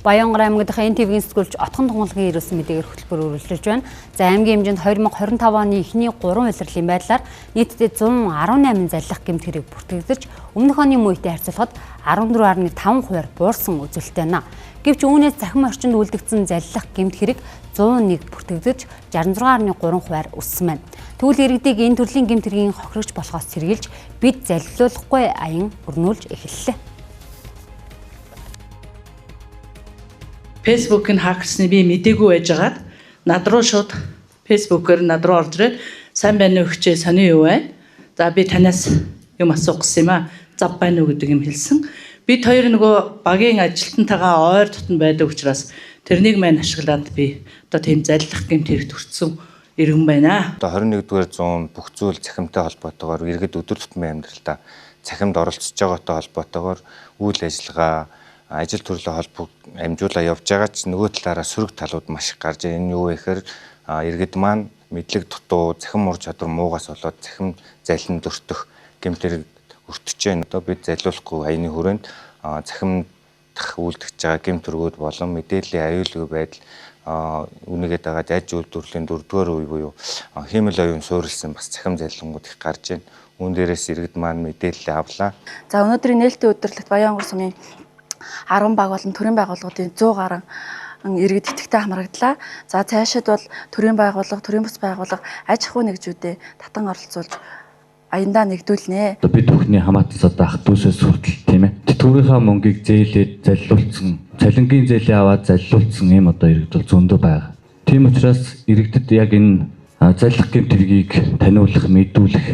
Баянгар аймаг дахь НТВ-ийн сэтгүүлч Отхон Тунгалгийн ирүүлсэн мэдээгээр хөтөлбөр үргэлжлэж байна. За, аймгийн хэмжээнд 2025 оны эхний 3 улирлын байдлаар нийтдээ 118 заллах гэмт хэрэг бүртгэгдэж, өмнөх оны мөн үетэй харьцуулахад 14.5%-аар буурсан үзүүлэлттэй байна. Гэвч үүнээс цахим орчинд үлдэгдсэн заллах гэмт хэрэг 101 бүртгэгдэж, 66.3%-аар өссөн байна. Тэгвэл иргэдийг энэ төрлийн гэмт хэргийн хохирогч болохоос сэргийлж бид залилуулахгүй аян өрнүүлж эхэллээ. Facebook-ыг hack-лсны би мдээгүй байжгаад над руу шууд Facebook-ээр над руу орж ирээд, "Сайн байна уу, хчээ, сони юу байна? За, би танаас юм асуух гэсэн юм аа. Зав байна уу?" гэдэг юм хэлсэн. Бид хоёр нөгөө багийн ажилтнтайгаа ойр дотно байдаг учраас тэрнийг маань ашиглаад би одоо тийм заллах гэмт хэрэг төрсөн иргэн байна. Одоо 21-р зуун бүх зүйл цахимтай холбоотойгоор, иргэд өдөр тутмын амьдралдаа цахимд оролцож байгаатай холбоотойгоор үйл ажиллагаа, ажил төрлөө холбоо амжуулаа явж байгаа ч нөгөө талаараа сөрөг талууд маш их гарч байна. Энэ юу вэ гэхээр иргэд маань мэдлэг дутуу, цахим ур чадвар муугаас болоод цахим залин дөртөх гэмт хэрэг өртөж байна. Одоо бид залиулахгүй аяны хүрээнд цахим дах үйлдэж байгаа гэмт хэргүүд болон мэдээллийн аюулгүй байдал, үүнийгээ дагаад аж үйлдвэрлэлийн дөрөвдүгээр үе буюу хиймэл оюун суурилсан бас цахим залилангууд их гарч байна. Үүн дээрээс иргэд маань мэдээлэл авлаа. За, өнөөдрийн нээлттэй удирдлагт Баян-Онгор сумын 10 баг болон төрийн байгууллагуудын 100 гаруй иргэд идэвхтэй хамрагдлаа. За, цаашид бол төрийн байгууллага, төрийн бус байгууллага, аж ахуй нэгжүүдээ татан оролцуулж аяндаа нэгдүүлнэ. Одоо бид бүхний хамаатан одоо ах дүүсээс хүртэл, тийм ээ. Тэтгэврийнхаа мөнгийг зээлээд залилуулсан, цалингийн зээлээ аваад залилуулсан ийм одоо иргэд бол зөндөө байгаа. Тийм учраас иргэдэд яг энэ заллах гэмт хэргийг таниулах, мэдүүлэх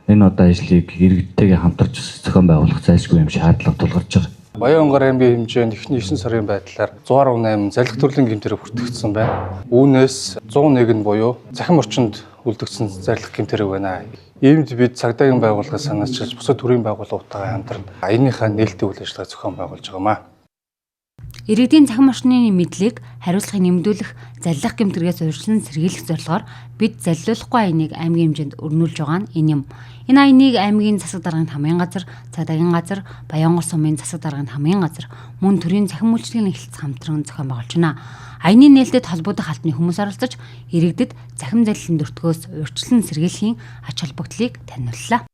энэ одоо ажлыг иргэдтэйгээ хамтарч зохион байгуулах зайлшгүй юм шаардлага тулгарч байгаа. Баян-Онгор аймгийн хэмжээнд эхний 9 сарын байдлаар 118 залхих төрлийн гэмт хэрэг бүртгэгдсэн байна. Үүнээс 101 нь буюу цахим орчинд үлдэгдсэн залхих гэмт хэрэг байна. Иймд бид цагдаагийн байгууллагаас санаачилж, бусад төрийн байгууллагуудтайгаа хамтран аяныхаа нээлттэй үйл ажиллагаа зохион байгуулж байгаа юм аа. Иргэдийн цахим орчны мэдлэг, хариуцлагыг нэмэгдүүлэх, заллах гэмт хэрэгээс урьдчилан сэргийлэх зорилгоор бид залилуулахгүй аяныг аймгийн хэмжээнд өрнүүлж байгаа нь энэ юм. Энэ аяныг аймгийн засаг даргын хамын газар, цагдаагийн газар, Баянгор сумын засаг даргын хамын газар, мөн төрийн цахим үйлчилгээний хэлтс хамтран зохион байгуулж байна. Аяны нээлтэд холбогдох албаны хүмүүс оролцож, иргэдэд цахим залилан дөртгөөс урьдчилан сэргийлэхийн ач холбогдлыг таниуллаа.